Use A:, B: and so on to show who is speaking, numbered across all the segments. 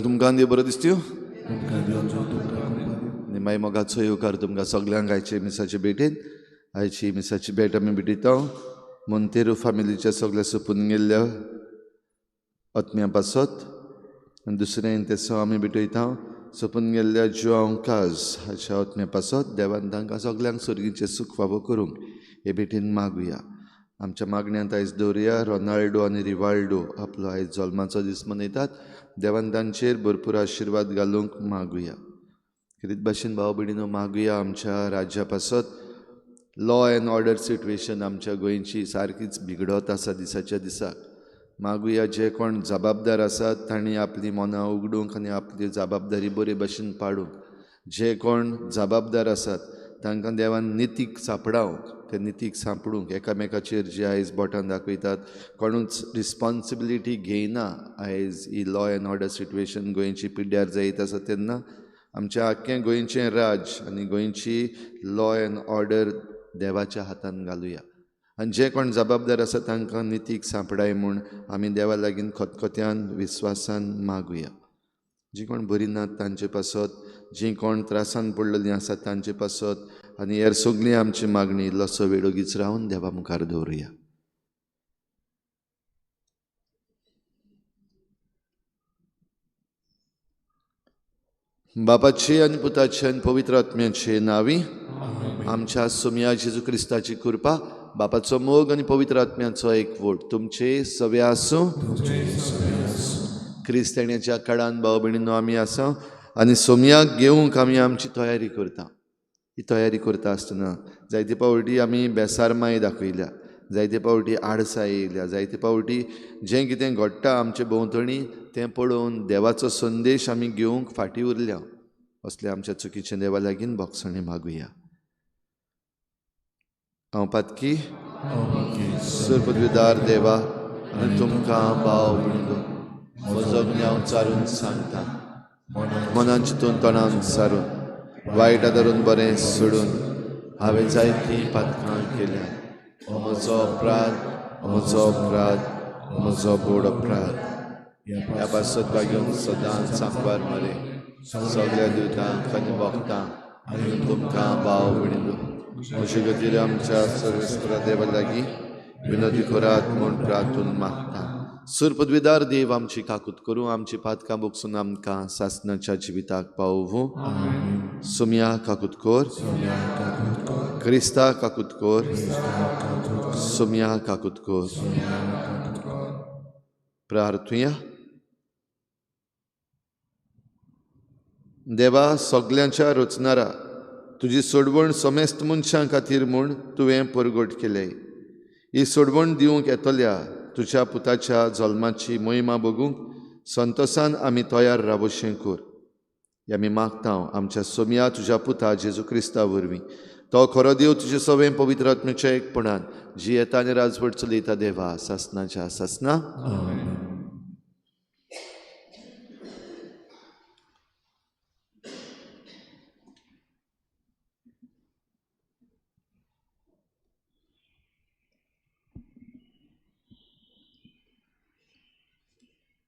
A: तुमकां देव बरो दिसत्यो आनी मागीर मोगाचो येवकार तुमकां सगल्यांक आयचे मिसाचे भेटेन. आयची मिसाची भेट आमी भेटयता मोंतेरो फामिलीच्या सगल्या सोंपून गेल्ल्या आत्म्या पासत आनी दुसरें तेसो आमी भेटयता सोंपून गेल्ल्या जुआंव काज हाच्या आत्म्या पासत. देवान तांकां सगल्यांक सर्गीचें सूख फावो करूंक हे भेटेन मागुया. आमच्या मागण्यांत आयज दवरुया रोनाल्डो आनी रिवाल्डो आपलो आयज जल्माचो दीस मनयतात. देवान तांचेर भरपूर आशिर्वाद घालूंक मागुया. खेरीत भाशेन भाव भयणीनो मागुया आमच्या राज्या पासत. लॉ एन्ड ऑर्डर सिट्युएशन आमच्या गोंयची सारकीच बिगडत आसा दिसाच्या दिसाक. मागुया जे कोण जबाबदार आसात तांणी आपली मनां उगडूंक आनी आपली जबाबदारी बरे भाशेन पाडूंक. जे कोण जबाबदार आसात तांकां देवान नितीक सांपडावंक, ते नितीक सांपडूंक. एकामेकाचेर जे आयज बोटां दाखयतात कोणूच रिस्पोन्सिबिलिटी घेयना. आयज ही लॉ एन्ड ऑर्डर सिट्युएशन गोंयची पिड्ड्यार जायत आसा तेन्ना आमच्या आख्खें गोंयचें राज आनी गोंयची लॉ एन्ड ऑर्डर देवाच्या हातान घालुया आनी जे कोण जबाबदार आसा तांकां नितीक सांपडाय म्हूण आमी देवा लागीं खतखत्यान विस्वासान मागुया. जी कोण बरी नात तांचे पासत, जी कोण त्रासान पडलेलीं आसात तांचे पासत आनी हेर सगळीं आमची मागणी इल्लोसो वेळ ओगीच रावन देवा मुखार दवरुया. बापाचे आनी पुताचे आनी पवित्र आत्म्याचे नांवी आमच्या सोमया जेजू क्रिस्ताची कृपा, बापाचो मोग आनी पवित्र आत्म्याचो एकवट तुमचे सगळे आसूं. क्रिस्ताण्याच्या काळान भाव भयणीनो आमी आसा आनी सोमयाक घेवंक आमी आमची तयारी करता. ही तयारी करता आसतना जायते पावटी आमी बेसारमाय दाखयल्या, जायते पावटी आडसाय येयल्या, जायते पावटी जें कितें घडटा आमचे भोंवतणी तें पळोवन देवाचो संदेश आमी घेवंक फाटीं उरल्या. असले आमच्या चुकीचें देवा लागीं भोगसणी मागुया. हांव पातकी सुरपदवीदार देवा आनी तुमकां भाव भयणीनो म्हजो गुन्यांव चारून सांगता. मनान चिंतून तोंडान सारून वायट आदारून बरें सोडून हांवें जायतीं पातकां केल्या. म्हजो अपराध, म्हजो अपराध, म्हजो बोड अपराध. ह्या पासत भाग्यून सदांच सांबार मरे सगळ्या दुतांक आनी भक्तांक आनी तुमकां भाव भयणीनो म्हजे खातीर आमच्या सर्वेस्परा देवा लागीं विनोदी करात म्हूण प्रार्थून मागता. सुरपदवीदार देव आमची काकूत करूं, आमची पातकां बोगसून आमकां सासणाच्या जिविताक पावोवं. सोमया काकूत कर, क्रिस्ता काकूत कर, सोमया काकूत कर. प्रार्थुया. देवा सगल्यांच्या रचणारा, तुजी सोडवण समेस्त मनशां खातीर म्हूण तुवें परगट केलें. ही सोडवण दिवंक येतल्या तुज्या पुताच्या जल्माची महिमा बगूंक संतोसान आमी तयार रावोशें कर. आमी मागता आमच्या सोमया तुज्या पुता जेजू क्रिस्ता वरवीं. तो खरो देव तुजे सवें पवित्र आत्म्याच्या एकपणान जी येता आनी राजवट चलयता देवा सासनाच्या सासना.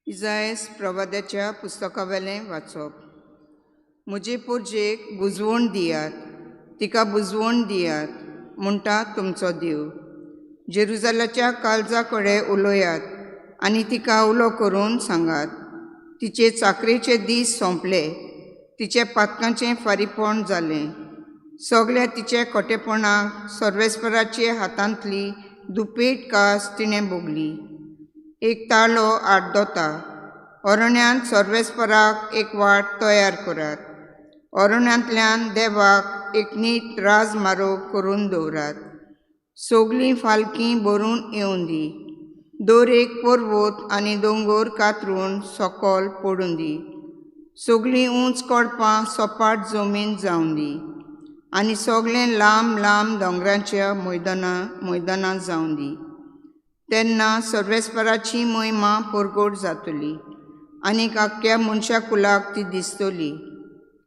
B: इजायस प्रवाद्याच्या पुस्तकावेलें वाचप. म्हजे पोरजेक बुजवण दियात, तिका बुजवण दियात म्हणटा तुमचो देव. जेरुजालाच्या काळजा कडेन उलयात आनी तिका उलो करून सांगात, तिचे चाकरेचे दीस सोंपले, तिचे पातकांचें फारीपण जालें. सगल्या तिचे खोटेपणाक सर्वेस्पराचे हातांतली दुपेट कास तिणें भोगली. एक ताळो आड्डोता, अरण्यांत सर्वेस्पराक एक वाट तयार करात, अरण्यांतल्यान देवाक एक नीट राजमार्ग करून दवरात. सगलीं फालकीं भरून येवंदी, दर एक पर्वत आनी दोंगर कातरून सकल पडूं दी. सगलीं उंच कडपां सपाट जमीन जावं दी आनी सगळें लांब लांब दोंगराच्या मैदानां जावं दी. तेन्ना सर्वेस्पराची महिमा परगट जातली आनी आख्ख्या मनशा कुलाक ती दिसतली,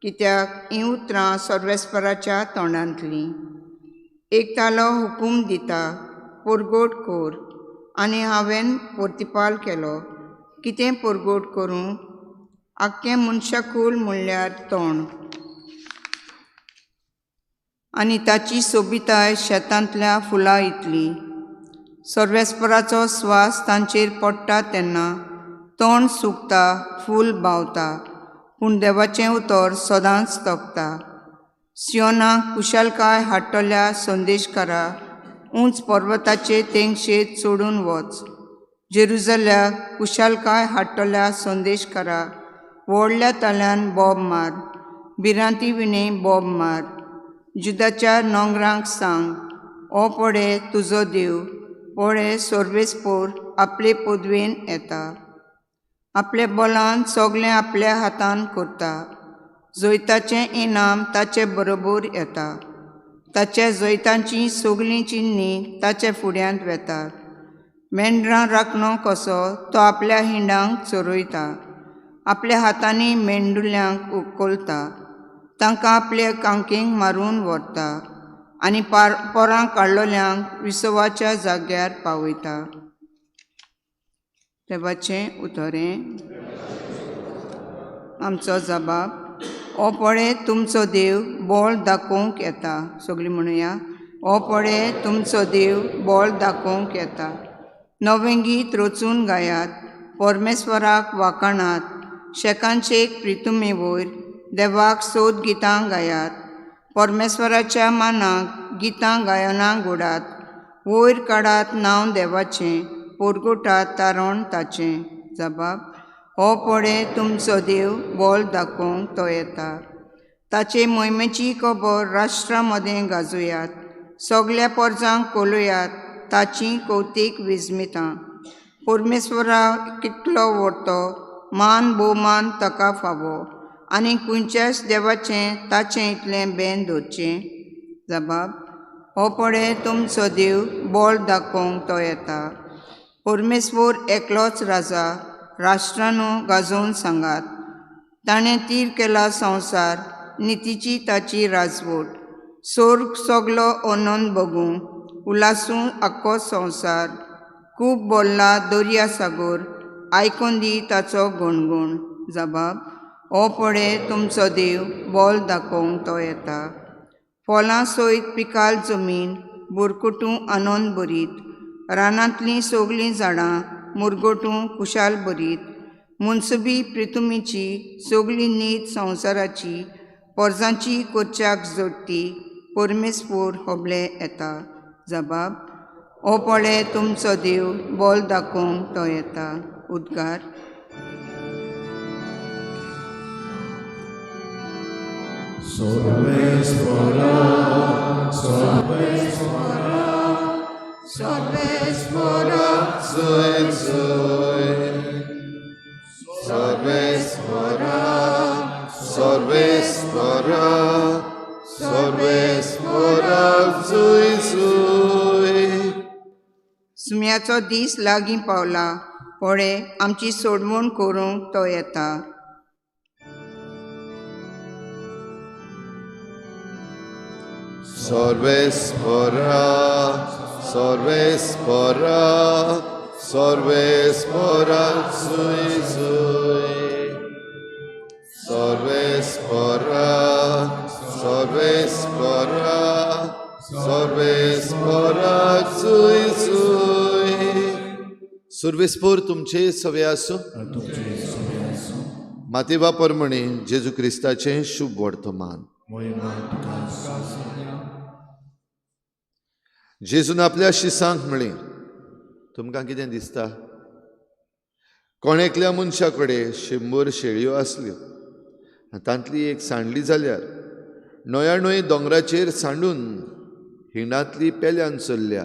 B: कित्याक हीं उतरां सर्वेस्पराच्या तोंडांतलीं. एक तालो हुकूम दिता, परगट कर, आनी हांवें प्रतिपाल केलो. कितें परगट करूं? आख्खें मनशाकूल म्हणल्यार तोंड आनी ताची सोबिताय शेतांतल्या फुलां इतली. सर्वेस्पराचो स्वास तांचेर पडटा तेन्ना तोंड सुकता, फूल बावता, पूण देवाचें उतर सदांच तगता. सियोनाक कुशलकाय हाडटल्या संदेशकारा, उंच पर्वताचे तेंगशेर चडून वच. जेरुजल्याक कुशलकाय हाडटल्या संदेशकारा, व्हडल्या ताल्यान बोब मार, भिरांती विणे बोब मार. जुदाच्या नोंगरांक सांग, ओ पळे तुजो देव, पळे सर्वेस्पोर आपले पदवेन येता, आपल्या बलान सगळें आपल्या हातान करता. जैताचें इनाम ताचे बरोबर येता, ताच्या जैतांची सगळीं चिन्नी ताचे फुड्यांत वेतात. मेंढरां राखणो कसो तो आपल्या हिंडांक चरयता, आपल्या हातांनी मेंडुल्यांक उखलता, तांकां आपले कांकेक मारून व्हरता आनी पोरां काडलोल्यांक विसवाच्या जाग्यार पावयता. देवाचें उतरें. आमचो जबाब. ओ पळे तुमचो देव बोळ दाखोवंक येता. सगळीं म्हणुया, ओ पळे तुमचो देव बोळ दाखोवंक येता. नवें गीत रचून गायात, परमेश्वराक वाखाणात, शेकानशेक प्रितुमे वयर देवाक सोद गितां गायात. परमेश्वराच्या मानाक गितां गायनां गोडात, वयर काडात नांव देवाचें, पोरगोटात तारण ताचें. जबाब. हो पळे तुमचो देव बोल दाखोवंक तो येता. ताचे मोहिमेची खबर राष्ट्रां मदें गाजोयात, सगल्या पोरजांक कोलयात ताची कौतीक विस्मितां. परमेश्वरा कितलो व्हडतो, मान भोवमान ताका फावो, आनी खंयच्याच देवाचें ताचें इतलें बेन दवरचें. जबाब. हो पळे तुमचो देव बोल दाखोवंक तो येता. परमेश्वर एकलोच राजा, राष्ट्रांनो गाजोवन सांगात. ताणें तीर केला संवसार, नितीची ताची राजवट. सोर्ग सगलो अनंत बगूं, उलासूं आख्खो संवसार. खूब बोल्ला दर्या सागोर, आयकोन दी ताचो गणगण. जबाब. हो पळे तुमचो देव बोल दाखोवंक तो येता. फळां सयत पिकाल जमीन, बुरकुटूं आनंद भरीत. रानांतलीं सगळीं झाडां मुरगटूं कुशाल भरीत. मुनसुबी प्रितुमीची सगळी नीत संवसाराची, पोरजांची कोरच्याक जोडटी परमेश्वर होबले येता. जबाब. हो पळे तुमचो देव बोल दाखोवंक तो येता. उद्गार.
C: सर्वेस्परा, सर्वेस्परा,
B: सर्वेस्परा,
A: Zoe, Zoe. Sarvesvara, Sarvesvara, Sarvesvara, Zoe, Zoe.
B: सुम्याचो दीस लागीं पावला, पळे आमची सोडवण करूंक तो येता.
A: Sarvesvara, Sarvesvara, Sarvesvara, Zoe, Zoe. Sarvesvara, Sarvesvara, Sarvesvara, Zoe, Zoe. Survespor तुमचे सवे आसूं. मातेवा परमणे जेजू क्रिस्ताचें शुभ वर्तमान. जेजून आपल्या शिसांक म्हळें, तुमकां कितें दिसता? कोण एकल्या मनशा कडेन 100 शेळयो आसल्यो आनी तांतली एक सांडली जाल्यार णव्याण्णव दोंगराचेर सांडून हिंडांतली पेल्यान चल्ल्या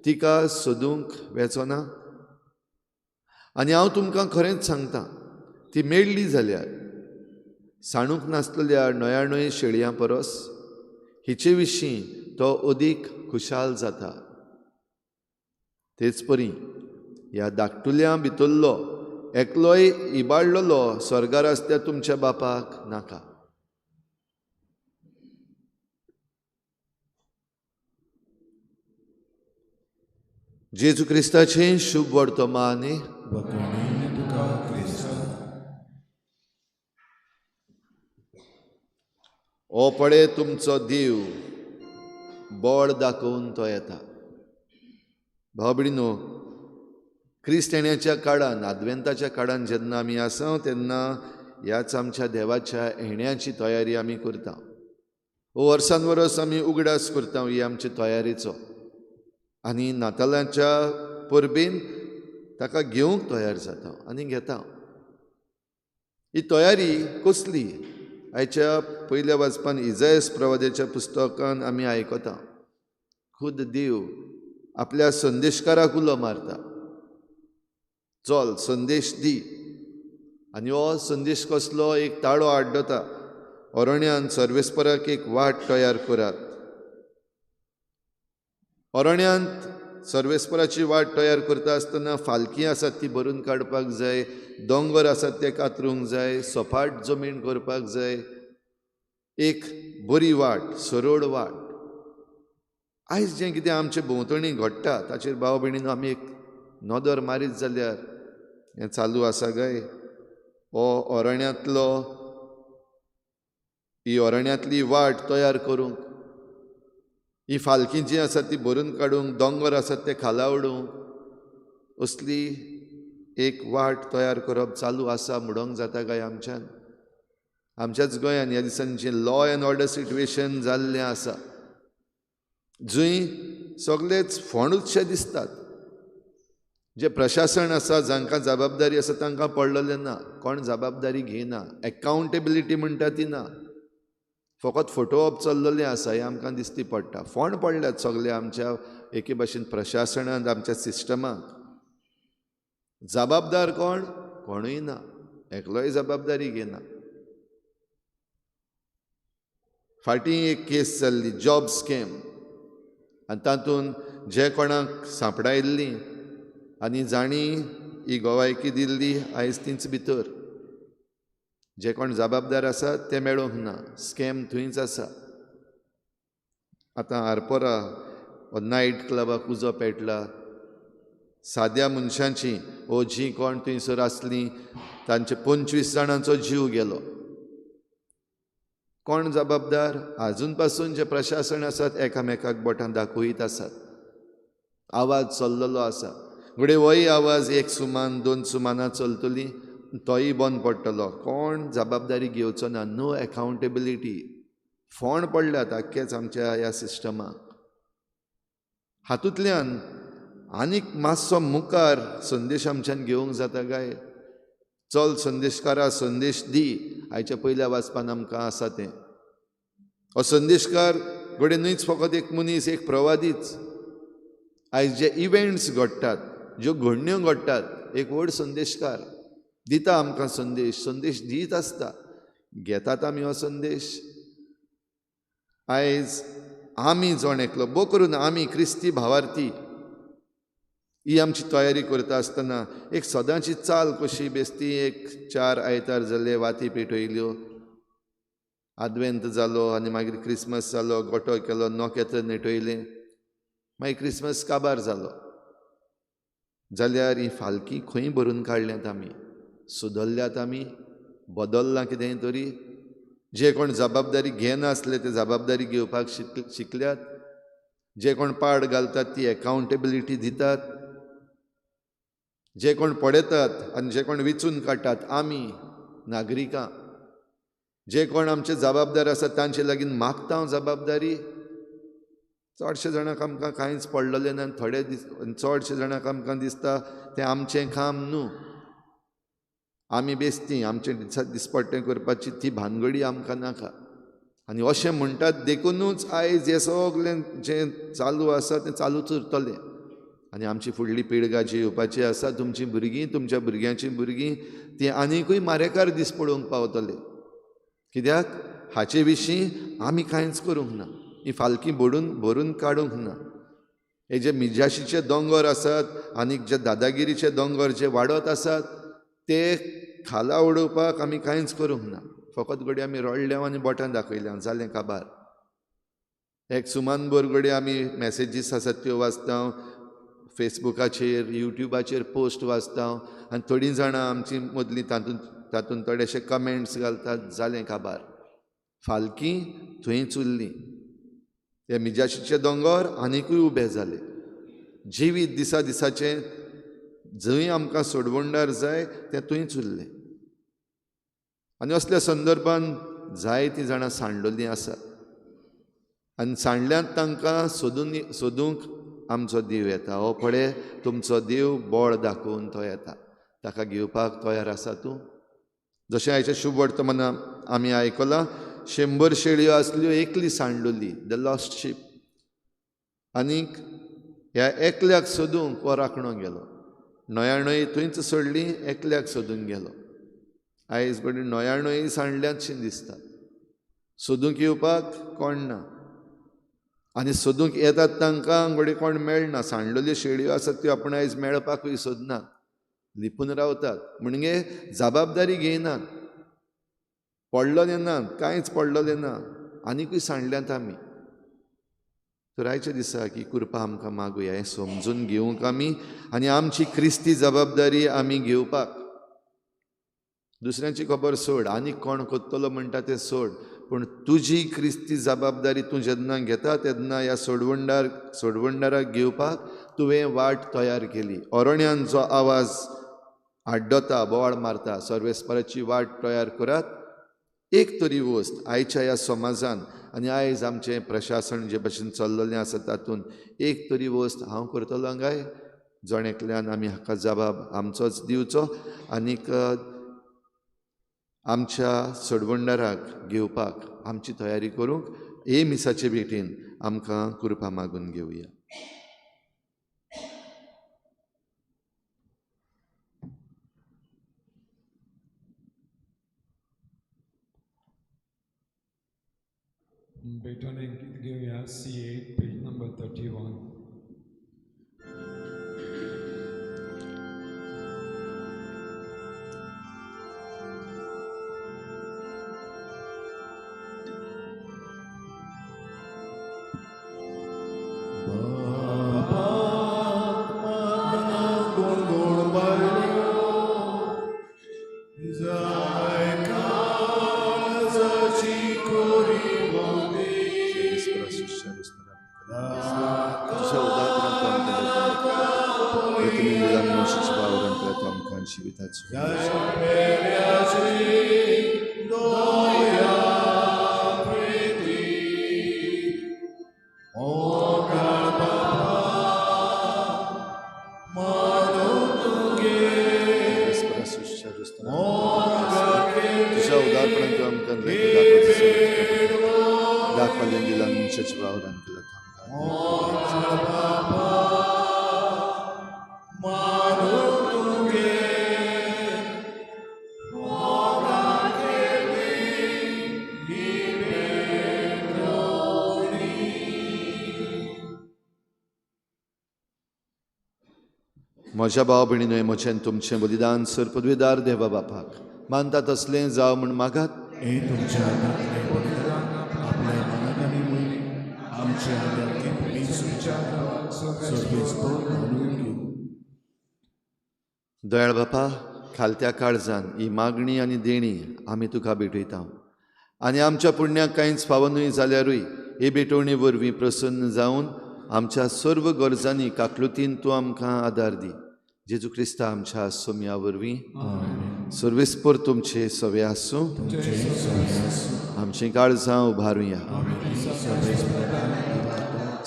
A: तिका सोदूंक वेचो ना? आनी हांव तुमकां खरेंच सांगता, ती मेळ्ळी जाल्यार सांडूंक नासलेल्या 99 शेळयां परस हिचे विशीं तो अदीक खुशाल जाता. तेच परी ह्या धाकटुल्या भितरलो एकलोय इबाडलेलो स्वर्गार आसल्या तुमच्या बापाक नाका. जेजू क्रिस्ताचें शुभ वर्तमान. ओ पळे तुमचो देव बळ दाखोवन तो येता. भाव भयणीनो, क्रिस्त येण्याच्या काळान, आदवेंताच्या काळान जेन्ना आमी आसा तेन्ना ह्याच आमच्या देवाच्या येण्याची तयारी आमी करता. वर्सान वर्स आमी उगडास करता ही आमची तयारीचो आनी नातालांच्या परबेन ताका घेवंक तयार जाता आनी घेता. ही तयारी कसली? आयच्या पयल्या वाचपान इजायस प्रवाद्याच्या पुस्तकान आमी आयकता, खुद देव आपल्या संदेशकाराक उलो मारता, चल संदेश दी. आनी हो संदेश कसलो? एक ताळो आड्डता, अरण्यान सर्वेस्पराक एक वाट तयार करात. अरण्यांत सर्वेस्पराची वाट तयार करता आसतना फालकी आसात ती भरून काडपाक जाय, दोंगर आसात ते कातरूंक जाय, सपाट जमीन करपाक जाय, एक बरी वाट, सरळ वाट. आयज जें कितें आमचे भोंवतणी घडटा ताचेर भाव भयणीनो आमी एक नदर मारीत जाल्यार हें चालू आसा काय? हो अरण्यांतलो, ही अरण्यांतली वाट तयार करूंक, ही फालकी जी आसा ती भरून काडूंक, दोंगर आसात ते खाला उडोवंक, असली एक वाट तयार करप चालू आसा म्हणूंक जाता काय आमच्यान? आमच्याच गोंयान ह्या दिसांनी जें लॉ एन्ड ऑर्डर सिट्युएशन जाल्लें आसा, जंय सगळेच फोंडूचशे दिसतात, जें प्रशासन आसा, जांकां जबाबदारी आसा तांकां पडलेलें ना, कोण जबाबदारी घेयना, एकाउंटेबिलिटी म्हणटा ती ना, फकत फोटोवप चल्लेलें आसा हें आमकां दिसती पडटा. फोंड पडल्यात सगळे आमच्या एके भाशेन प्रशासनांत, आमच्या सिस्टमाक. जबाबदार कोण? कोणूय ना, एकलोय जबाबदारी घेयना. फाटीं एक केस जाल्ली, जॉब स्कॅम, आनी तातूंत जे कोणाक सांपडायल्ली आनी जांणी ही गोवायकी दिल्ली आयज तींच भितर, जे कोण जबाबदार आसात ते मेळोंक ना, स्कॅम थंयच आसा. आतां आरपोरा हो नायट क्लबाक उजो पेटला, साद्या मनशांची ओ जीं कोण थंयसर आसलीं तांचे 25 जाणांचो जीव गेलो. कोण जबाबदार? आजून पासून जे प्रशासन आसात एकामेकाक बोटां दाखयत आसात, आवाज चल्लेलो आसा. घडये होय आवाज एक सुमान दोन सुमानां चलतली, तोय बंद पडटलो. कोण जबाबदारी घेवचो ना, नो एकाउंटेबिलिटी. फोंड पडल्यात आख्खेच आमच्या ह्या सिस्टमाक. हातूंतल्यान आनीक मातसो मुखार संदेश आमच्यान घेवंक जाता काय? चल संदेशकारा संदेश दी, आयच्या पयल्या वाचपान आमकां आसा तें. हो संदेशकार घडये न्हयच फकत एक मनीस, एक प्रवादीच. आयज जे इव्हेंट्स घडटात, ज्यो घडण्यो घडटात, एक व्हड संदेशकार दिता आमकां संदेश, संदेश दीत आसता. घेतात आमी हो संदेश? आयज आमी जण एकलो, बो करून आमी क्रिस्ती भावार्थी ही आमची तयारी करता आसतना एक सदांची चाल कशी बेस्ती, एक 4 आयतार जाले, वाती पेटयल्यो, आदवेंत जालो आनी मागीर क्रिसमस जालो, गोटो केलो, नोकेत्र नेटयलें, मागीर क्रिसमस काबार जालो. जाल्यार ही फालकी खंय भरून काडल्यात आमी? सुदरल्यात आमी? बदल्लां कितें तरी? जे कोण जबाबदारी घेनासले ते जबाबदारी घेवपाक शिकल्यात, जे कोण पाड घालतात ती एकाउंटेबिलिटी दितात, जे कोण पळयतात आनी जे कोण विचून काडटात आमी नागरिकां, जे कोण आमचे जबाबदार आसात तांचे लागीं मागता जबाबदारी. चडशे जाणांक आमकां कांयच पडलेलें ना, थोडे दीस चडशे जाणांक आमकां दिसता तें आमचें काम न्हू, आमी बेस्ती आमचें दिसपट्टें करपाची ती भानगडी आमकां नाका. आनी अशें म्हणटात देखुनूच आयज हें सगळें जें चालू आसा तें चालूच उरतलें. आनी आमची फुडली पिळगा जी येवपाची आसा, तुमचीं भुरगीं, तुमच्या भुरग्यांचीं भुरगीं, तीं आनिकूय मारेकार दीस पळोवंक पावतले. कित्याक हाचे विशीं आमी कांयच करूंक ना, ही फालकी भरून काडूंक ना. हे जे मिजाशीचे दोंगर आसात आनी जे दादागिरीचे दोंगर जे वाडत आसात ते खाला उडोवपाक आमी कांयच करूंक ना. फकत घडये आमी रडले आनी बोटां दाखयल्या, जालें काबार. एक सुमानभर घडये आमी मॅसेजीस आसात त्यो वाचता, फेसबुकाचेर युट्यूबाचेर पोस्ट वाचता आनी थोडीं जाणां आमची मदलीं तातूंत तातूंत थोडेशे कमेंट्स घालतात, जालें काबार. फालकी थंयच उरली. हे मिजाशीचे दोंगर आनिकूय उबे जाले. जिवीत दिसा दिसाचें जंय आमकां सोडवणदार जाय तें थंयच उरलें. आनी असल्या संदर्भान जायतीं जाणां सांडलेलीं आसात आनी सांडल्यांत तांकां सोदूंक आमचो देव येता. हो पळय तुमचो देव बळ दाखोवन तो येता. ताका घेवपाक तयार आसा तूं? जशें आयच्या शुभ वर्तमाना आमी आयकलां, 100 शेळयो आसल्यो, एकली सांडलोली, the lost sheep. आनीक ह्या एकल्याक सोदूंक हो राखणो गेलो. 99 थंयच सोडली, एकल्याक सोदूंक गेलो. आयज बडी 99 सांडल्यातशीं दिसता. सोदूंक येवपाक कोण ना आनी सोदूंक येतात तांकां घडये कोण मेळना. सांडलेल्यो शेळयो आसात त्यो आपूण आयज मेळपाकूय सोदनात, लिपून रावतात. म्हणजे जबाबदारी घेयनात, पडलोलें ना, कांयच पडलोलें ना, आनिकूय सांडल्यात आमी. तर आयच्या दिसा की कृपा आमकां मागुया, हें समजून घेवंक आमी आनी आमची क्रिस्ती जबाबदारी आमी घेवपाक. दुसऱ्यांची खबर सोड, आनी कोण कोत्तलो म्हणटा तें सोड, पूण तुजी क्रिस्ती जबाबदारी तूं जेन्ना घेता तेन्ना ह्या सोडवणदाराक घेवपाक तुवें वाट तयार केली. अरण्यान जो आवाज आड्डता, बोवाळ मारता, सर्वेस्पराची वाट तयार करात. एक तरी वस्त आयच्या ह्या समाजान आनी आयज आमचें प्रशासन जे भशेन चल्लेलें आसा तातूंत एक तरी वस्त हांव करतलो काय? जण एकल्यान आमी हाका जबाब आमचोच दिवचो आनीक आमच्या सोडवणदाराक घेवपाक आमची तयारी करूंक हे मिसाचे भेटीन आमकां कृपा मागून घेवया.
C: भेटून एक गीत घेवया, C8 page number 31.
A: म्हज्या भाव भयणीनो, म्हजें तुमचें बलिदान सर पदवीदार देवा बापाक मानता तसलें जावं म्हूण मागात.
D: हे तुमच्या हातांतलें बलिदान आपल्या मनांनी वयली आमच्या मानून घेवं.
A: दयाळ बापा, खालत्या काळजान ही मागणी आनी देणी आमी तुका भेटयता आनी आमच्या पुण्याक कांयच फावो न्हय जाल्यारूय हे भेटवणे वरवीं प्रसन्न जावन आमच्या सर्व गरजांनी काकलुतीन तूं आमकां आदार दी. जेजू क्रिस्ता आमच्या सोम्या वरवीं. सर्वेस्पर तुमचे सवे आसूं. आमचीं काळजां उबारुया.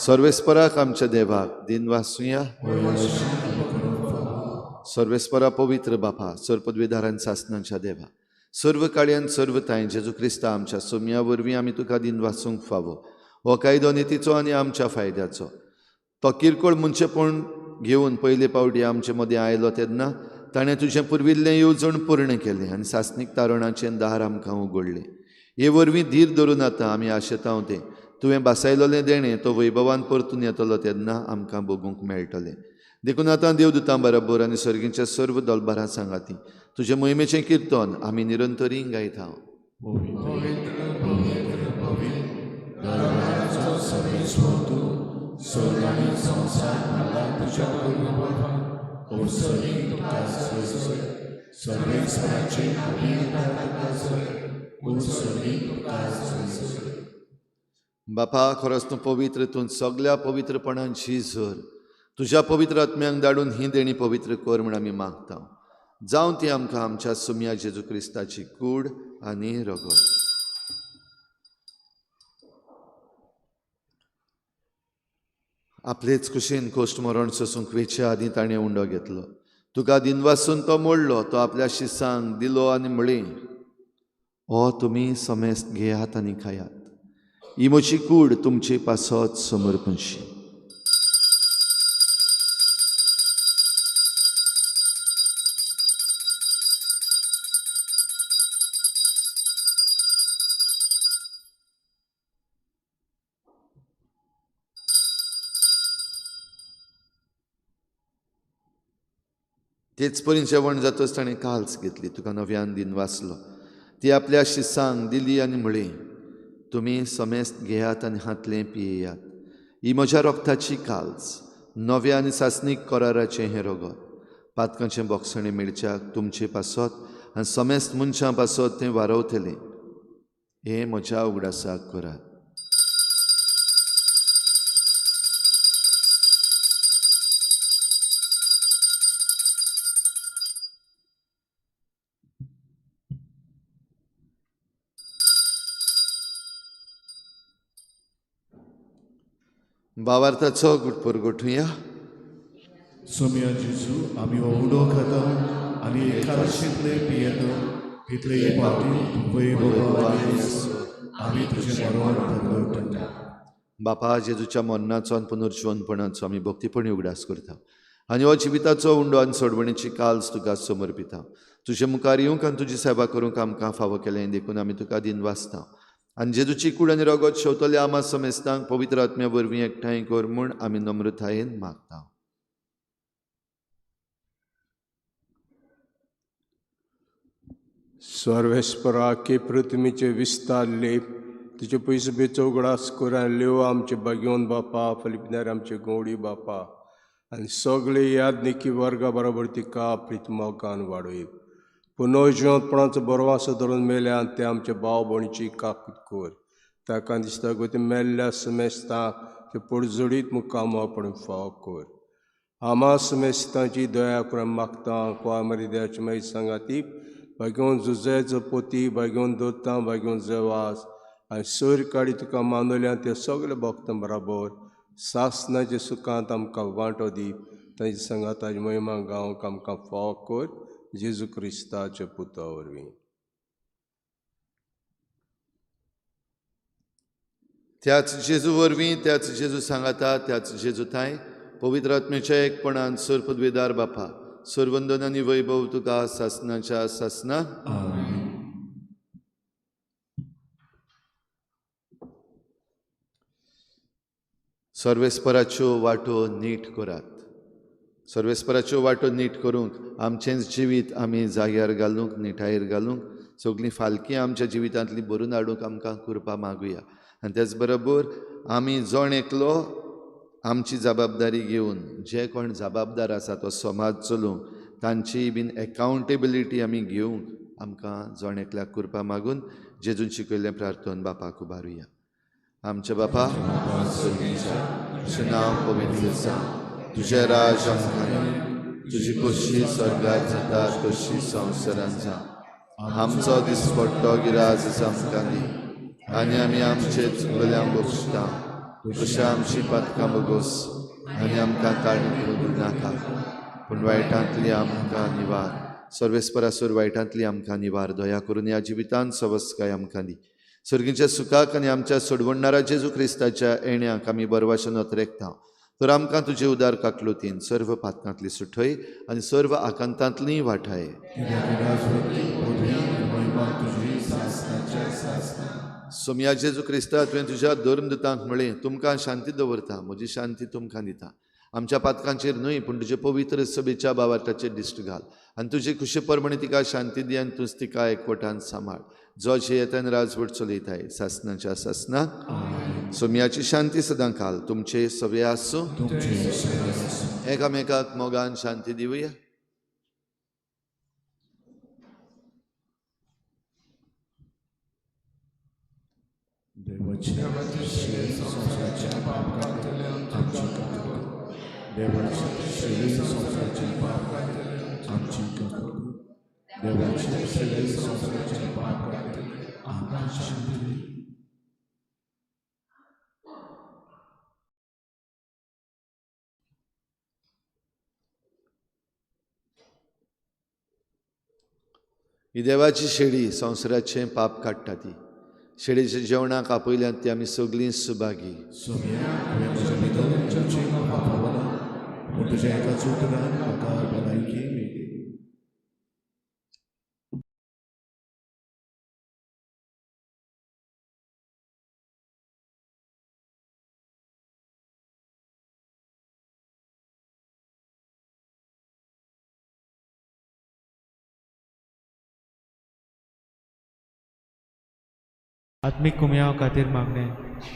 A: सर्वेस्पराक आमच्या देवाक दिन वासुया. सर्वेस्परा पवित्र बापा, सर्वपदवीधारान सासनाच्या देवा, सर्व काळयान सर्व तांय जेजू क्रिस्ता आमच्या सोम्या वरवीं आमी तुका दिन वासूंक फावो. हो कायदो नितीचो आनी आमच्या फायद्याचो. तो किरकोळ मनशेपण घेवन पयले पावटी आमचे मदें आयलो तेन्ना ताणें तुजें पुर्विल्लें येवजण पूर्ण केलें आनी सासणीक तारणाचें दार आमकां उगडलें. हे वरवीं धीर धरून आतां आमी आशेता तें तुवें बासायलोलें देणें तो वैभवान परतून येतलो तेन्ना आमकां भोगूंक मेळटलें. देखून आतां देवदूतां बरोबर आनी सर्गीच्या सर्व दलबारां सांगाती तुजें मोहिमेचें किर्तन आमी निरंतरी गायता.
D: पूण सर्गीक तुका सोयसर.
A: बापा, खरोच तूं पवित्र, तूं सगल्या पवित्रपणांची झर. तुज्या पवित्र आत्म्यांक धाडून ही देणी पवित्र कर म्हूण आमी मागता. जावं ती आमकां आमच्या सुमया जेजू क्रिस्ताची कूड आनी रगत. आपलेच कुशीन कोश्ट मरण सोसूंक वेच्या आदीं ताणें उंडो घेतलो. तुका दिनवासून तो मोडलो, तो आपल्या शिसांक दिलो आनी म्हळें, ओ तुमी समेस्त घेयात आनी खायात, ही म्हजी कूड तुमचे पासत समर्पणशी. तेच परी जेवण जातच ताणें काल्स घेतली, तुका नव्यान दिन वाचलो, ती आपल्या शिसांक दिली आनी म्हळें, तुमी समेस्त घेयात आनी हातलें पियेयात, ही म्हज्या रोगताची काल्स, नव्या आनी सासणीक कराराचें हें रगत. पातकांचें बोगसणें मेळच्याक तुमचे पासत आनी समेस्त मनशां पासत तें वारवतलें. हें म्हज्या उगडासाक करात. बावार्थाचो गुटपोर गोठुया.
D: सोम्या जेजू, आमी हो उडो खाता आनी एकादशींतले पियेता तितले हे पावटी वैभव आमी तुजें मरण प्रगटता.
A: बापा, जेजूच्या मरणाचो आनी पुनर्जिवनपणाचो आमी भक्तीपणी उगडास करता आनी हो जिविताचो उंडो आनी सोडवणेची काल्स तुका समर्पिता. तुजे मुखार येवंक आनी तुजी सेवा करूंक आमकां फावो केलें देखून आमी तुका दिन वाचता. आनी जेजूची कूड आनी रगत शेवतले आमा समेस्तांक पवित्र आत्म्या वरवीं एकठांय कर म्हूण आमी नम्रतायेन मागता.
E: सर्वेस्परा के पृथ्वीचे विस्तार लेप तुजे पयसो बेचो उगडास करून लेव आमचे बागेवन बापा, फिलिपिनार आमचे गौडी बापा आनी सगळे यादनिकी वर्गा बरोबर तिका प्रितमोगान वाडय. पुनर्जिवंतपणाचो बरो आसा धरून मेल्या ते आमच्या भाव भयणीची काकूत कर. ताका दिसता गो मेल्ल्या समेस्तांक ते पोडजोडीत मुखामपण फाव कर. आमा समेस्तांची दया करून मागता. कुवामरी देवाची मागीर सांगाती भाग्योवन जुजेचो पोती, भाग्योवन दोतां, भाग्योवन जेवास आनी सोयर काडी तुका मानवल्या ते सगळे भक्तां बराबर सासनाचे सुखांत आमकां वांटो दी. तांचे सांगाताची महिमा गावंक आमकां फाव कर, जेजू क्रिस्ताच्या पुता वरवीं.
A: त्याच जेजू वरवीं, त्याच जेजू सांगाता, त्याच जेजू थांय पवित्र आत्म्याच्या एकपणान सर पदवेदार बापा, सर्वंदन आनी वैभव तुका सासनाच्या सासना. सर्वेस्पराच्यो वाटो नीट करात. सर्वेस्पराच्यो वाटो नीट करूंक आमचेंच जिवीत आमी जाग्यार घालूंक, निठायेर घालूंक, सगळीं फालकी आमच्या जिवितांतली भरून हाडूंक आमकां कृपा मागुया. आनी तेच बरोबर आमी जण एकलो आमची जबाबदारी घेवन जे कोण जबाबदार आसा तो समाज चलोवंक तांची बीन एकाउंटेबिलिटी आमी घेवंक आमकां जण एकल्याक कृपा मागून जेजून शिकयल्लें प्रार्थन बापाक उबारुया. आमच्या बापा तुजें नांव पवित्र जावं, तुजें राज आमकां, तुजी खोशी स्वर्गार जाता तशी संवसारांत जावं. आमचो दिसपट्टो गिराज आमकां दी आनी आमी आमचे चुकल्यांक बक्षता तशें आमची पातकां बगोस आनी आमकां ताळणी करूंक नाका, पूण वायटांतली आमकां निवार. सर्वेस्परासूर वायटांतली आमकां निवार. दया करून ह्या जिवितांत सवस्काय आमकां दी. सर्गीच्या सुखाक आनी आमच्या सोडवणणारा जेजू क्रिस्ताच्या येण्याक आमी बरवाशन अत्रेकता. तर आमकां तुजे उदार काकलुतीन सर्व पातकांतली सुठय आनी सर्व आकांतांतली वाठाय. सोमया जेजू क्रिस्ता, तुवें तुज्या धर्मदूतांक म्हळें, तुमकां शांती दवरता, म्हजी शांती तुमकां दिता. आमच्या पातकांचेर न्हय पूण तुजे पवित्र सभेच्या बावार्थाचेर दिश्ट घाल आनी तुजे खुशे प्रमाणे तिका शांती दी आनी तूंच तिका एकवटान सांबाळ, जो जियेतान राजवट चलयताय सासनाच्या सासना. सोमयाची शांती सदां काल तुमचे सगळे आसूं. एकामेकाक मोगान शांती दिवया.
D: देवाची शेळी संवसाराचें पाप काडटले आमची कृपा कर. देवाची शेळी संवसाराचें पाप काडटले आमची कृपा कर. देवाची शेळी संवसाराचें पाप काडटले आमकां शांती दी.
A: ही देवाची शेळी संवसाराचें पाप काडटा ती शेळीच्या जेवणाक आपयल्यात ती आमी सगळीं सुभागी.
D: सोम्या, हांवें म्हज्या भितर तुज्या पापावना पूण तुज्या एकाच उतरान म्हाका भलायकी मेळ्ळी.
F: आत्मीक कुमयाव खातीर मागणें.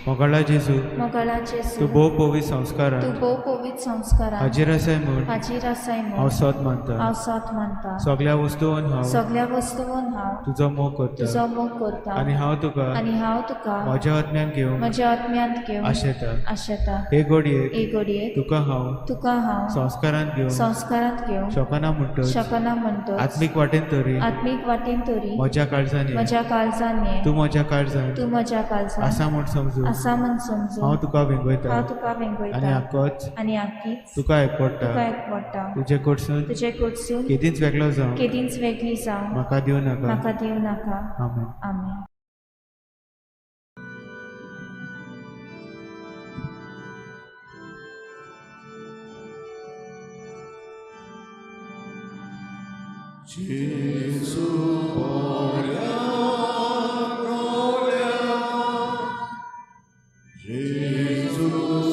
F: मोगाळा जेजू,
G: मोगाळा जेजू,
F: तूं भोव पवित्र संस्कारान,
G: तूं भोव पवित्र संस्कारान
F: हाजीर आसाय म्हूण,
G: हाजीर आसाय म्हूण
F: हांव सोद मानता,
G: हांव सोद मानता.
F: सगळ्या वस्तून हांव,
G: सगळ्या वस्तून हांव
F: तुजो मोग करता,
G: तुजो मोग करता
F: आनी हांव तुका,
G: आनी हांव तुका
F: म्हज्या आत्म्यान घेवन,
G: म्हज्या आत्म्यांत घेवन
F: आशेता.
G: आशेता.
F: हे घडयेक,
G: हे घडयेक
F: तुका हांव,
G: तुका हांव
F: संस्कारांत घेवन,
G: संस्कारांत घेवन
F: शकना म्हणटच,
G: शकना म्हणटच
F: आत्मीक वाटेन तरी,
G: आत्मीक वाटेन तरी
F: म्हज्या काळजान ये,
G: म्हज्या काळजान ये,
F: तूं म्हज्या काळजान,
G: तूं म्हज्या काळजान
F: आसा म्हूण समजून,
G: आसा म्हूण समजून
F: हांव तुका वेंगयता,
G: हांव तुका वेंगयता
F: आनी आकोच,
G: आनी आकीच
F: तुका एकवडटा,
G: तुका एकवडटा.
F: तुजे कडसून,
G: तुजे कडसून
F: केदींच वेगळो जावं,
G: केदींच वेगळी जावं
F: म्हाका दिवं नाका,
G: म्हाका दिवं नाका.
F: आमेन.
G: आमेन.
D: जेजू बऱ्या कोल्या, जेजू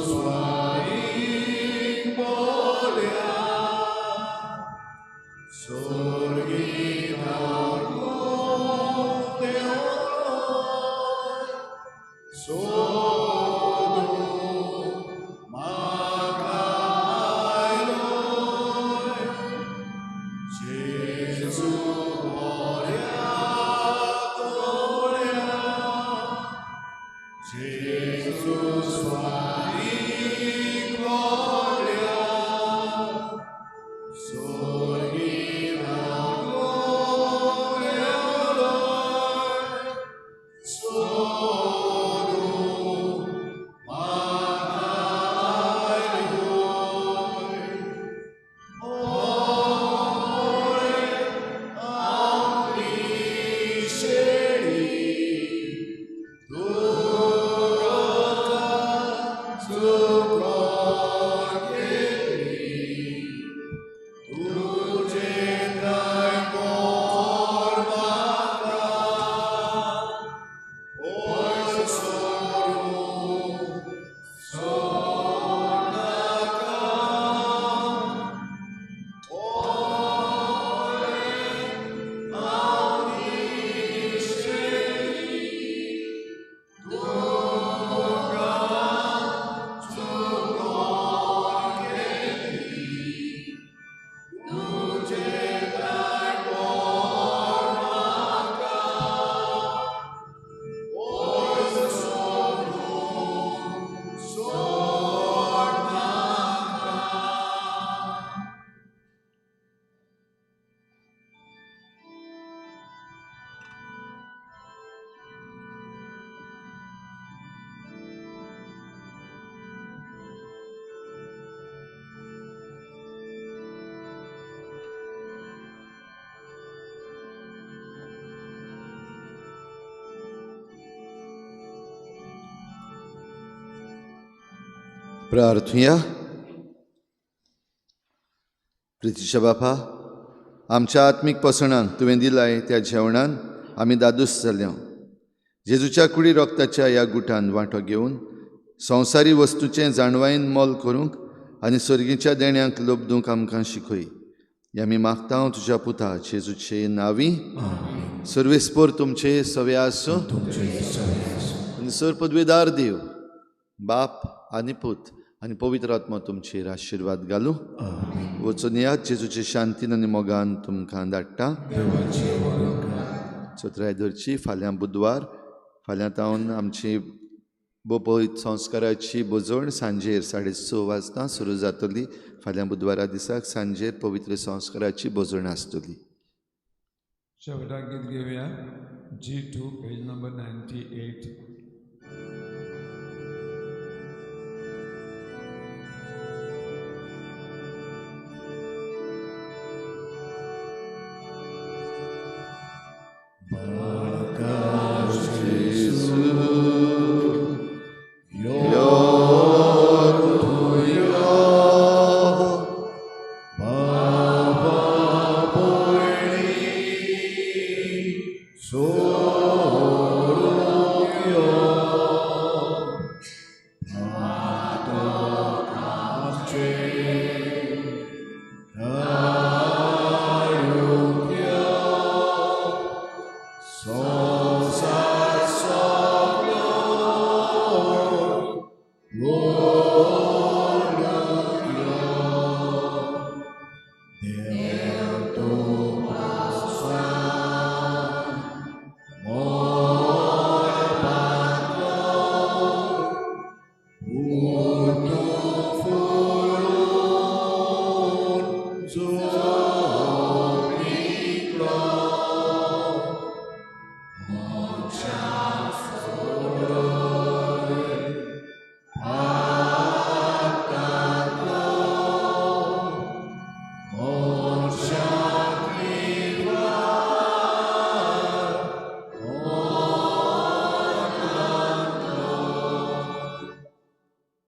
D: स्वारीक बोल्या, सोर्गिताको देवलोय, सोदू म्हाका आयलोय. जेजू बऱ्या कोल्या, जेजू स्वारीक बोल्या, सोर्गिताको देवलोय, सोदू म्हाका आयलोय. ओय आपली शेळी, तुका चुकोन केली, तुजें त्राय कोर म्हाका, ओय सोडूं सोड नाका. ओय आपली शेळी, तुका चुकोन केली, तुजें त्राय कोर म्हाका, ओय सोडूं सोड नाका.
A: प्रार्थुया. प्रितीच्या बापा, आमच्या आत्मीक पोसणांक तुवें दिलाय त्या जेवणान आमी दादूस जाल्या. जेजूच्या कुडी रोगताच्या ह्या गुटान वांटो घेवन संवसारी वस्तूचें जाणवायेन मोल करूंक आनी सर्गीच्या देण्यांक लोबदूंक आमकां शिकय. हे आमी मागता तुज्या पुता जेजूचे नांवी. सर्वेस्पोर तुमचे सवे आसूं. आनी सर पदवेदार देव बाप आनी पूत आनी पवित्र आत्मा तुमचेर आशिर्वाद घालूं. वचून यात, जेजूचे शांतीन आनी मोगान तुमकां धाडटा. चत्राय धरची. फाल्यां बुधवार, फाल्यां तावन आमची बोपय संस्काराची भोजवण सांजेर 6:30 वाजता सुरू जातली. फाल्यां बुधवारा दिसाक सांजेर पवित्र संस्काराची भोजवण आसतली.
C: शेवटाक गीत घेवया G2 page number 98.